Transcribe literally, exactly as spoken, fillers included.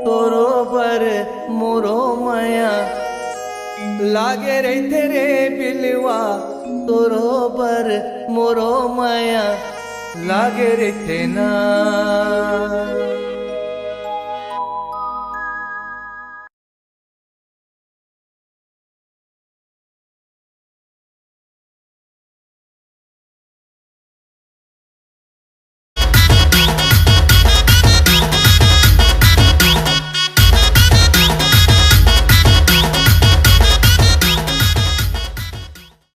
तोरो बर मोरो मया लागे रहिथे रे बिलवा, तोरो बर मोरो मया लागे रहिथे ना।